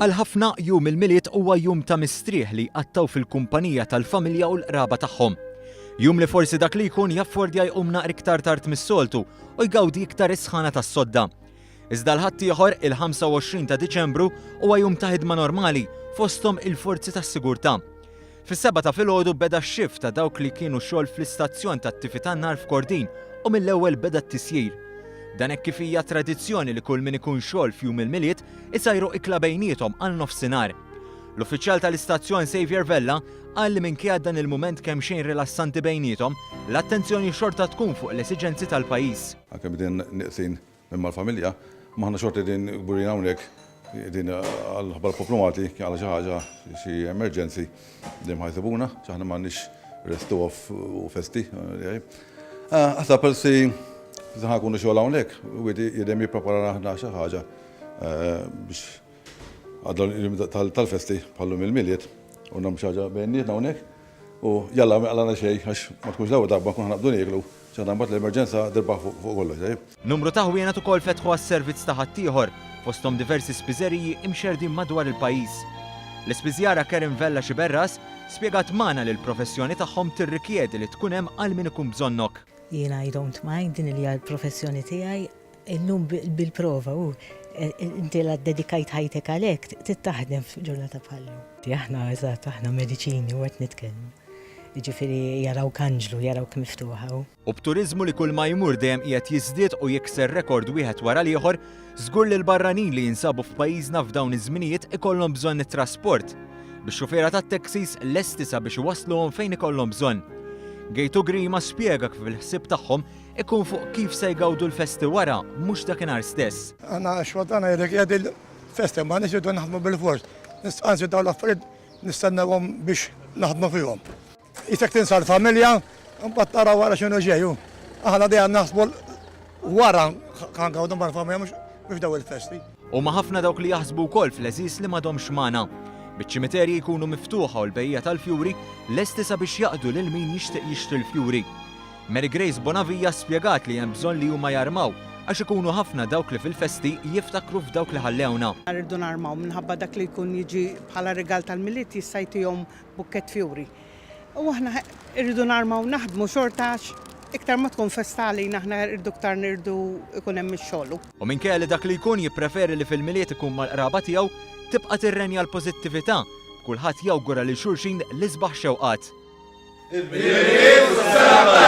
Għal ħafna, jum il-Milied huwa jum ta' mistrieħ li jqattgħu fil-kumpanija tal-familja u l-qraba tagħhom. Jum li forsi dak li jkun jaffordja jqum naqra iktar tard mis-soltu u jgawdi iktar is-sħana tas-sodda. Iżda l-Ħadd ieħor, il-25 ta' Diċembru, huwa jum ta' ħidma normali fosthom il-forzi tas-sigurtà. Fis-sebgħa ta' filgħodu beda x-shift ta' dawk li kienu xogħol fl-istazzjon tat-tifi tan-nar f'Kordin u mill-ewwel beda t-tisjir. Dan hekk kif hija tradizzjoni li kull min ikun xogħol f'jum il-Milied isajru ikla bejniethom għal nofsinhar. L-uffiċjal tal-istazzjon Saviour Vella qal li minkejja dan il-mument kemxejn rilassanti bejniethom, l-attenzjoni xorta tkun fuq l-esiġenzi tal-pajjiż. Anke qegħdin neqsin minn mal-familja, imma aħna xorta qegħdin kburin hawnhekk, qegħdin għal l-poplu Malti, kien għala xi ħaġa, xi emergency, dejjem ħa jsibuna, għax aħna m'għandniex rest off u festi. Aħna persi ħa nkunu xogħol hawnhekk, u dejjem jipprepara aħna xi ħaġa biex għadhom tal-festi bħallum il-Milied u nagħmlu xi ħaġa bejnietna hawnhekk u jalla ma jaqlagħna xejn għax ma tkunx l-ewwel darba nkunu ħa naqbdu nieklu. Ċana mbagħad l-emerġenza tirbaħ fuq kollox, tajjeb. Numru ta' ħwienet ukoll fetħu għas-servizz ta' ħaddieħor, fosthom diversi spiżeriji imxerrdin madwar il-pajjiż. L-ispiżjara Karen Vella Sciberras spjegat magħna li l-professjoni tagħhom tirrikjedi li tkun hemm għal min ikun bżonnok. Jiena I don't mind, din hija l-professjoni tiegħi, illum bil-prova u inti la ddedikajt ħajtek għalhekk trid taħdem f'ġurnata bħal-lum. Aħna eżatt aħna mediċini u qed nitkellmu. Jiġifieri jarawk anġlu, jarawk miftuħa u. U b'turiżmu li kull ma jmur dejjem qiegħed jiżdied u jikser rekord wieħed wara l-ieħor, żgur li l-barranin li jinsabu f'pajjiżna f'dawn iż-żminijiet ikollhom bżonn it-trasport. Bix-xufiera tat-taxis lesti sabiex iwassluhom fejn ikollhom bżonn. Gejtu Grima spjega kif il-ħsieb tagħhom ikun fuq kif se jgawdu l-festi wara, mhux dakinhar stess. Aħna x-xogħol tagħna jirrikjedi l-festi, m'aħniex irridu naħdmu bilfors. Anzi dawn l-affarijiet Nistennewhom biex naħdmu fihom. Qisek tinsa l-familja, imbagħad tara wara x'inhu ġej hu. Aħna dejjem naħsbu wara ħa ngawdu mal-familja mhux dawn il-festi. Huma ħafna dawk li jaħsbu wkoll fl-għeżież li m'għadhomx magħna. Biċ-ċimiterji jkunu miftuħa u l-bejjiegħa tal-fjuri lesti sabiex jaqdu lil min jixtieq jixtri l-fjuri. Mary Grace Bonavia spjegat li hemm bżonn li huma jarmaw għax ikunu ħafna dawk li fil-festi jiftakru f'dawk li ħallewna. Rridu narmaw minħabba dak li jkun jiġi bħala rigal tal-Milied jista' jtihom bukkett fjuri. U aħna rridu narmaw naħdmu xorta għax iktar ma tkun festa għalina aħna rridu iktar nirdu ikun hemm ix-xogħol. U minkejja li dak li jkun jippreferi li fil-Milied ikun mal-qraba tiegħu, tibqa' tirrenja l-pożittività, b'kulħadd jawgura lil xulxin l-isbaħ xewqat. Il-Milied u s-Sena t-Tajba!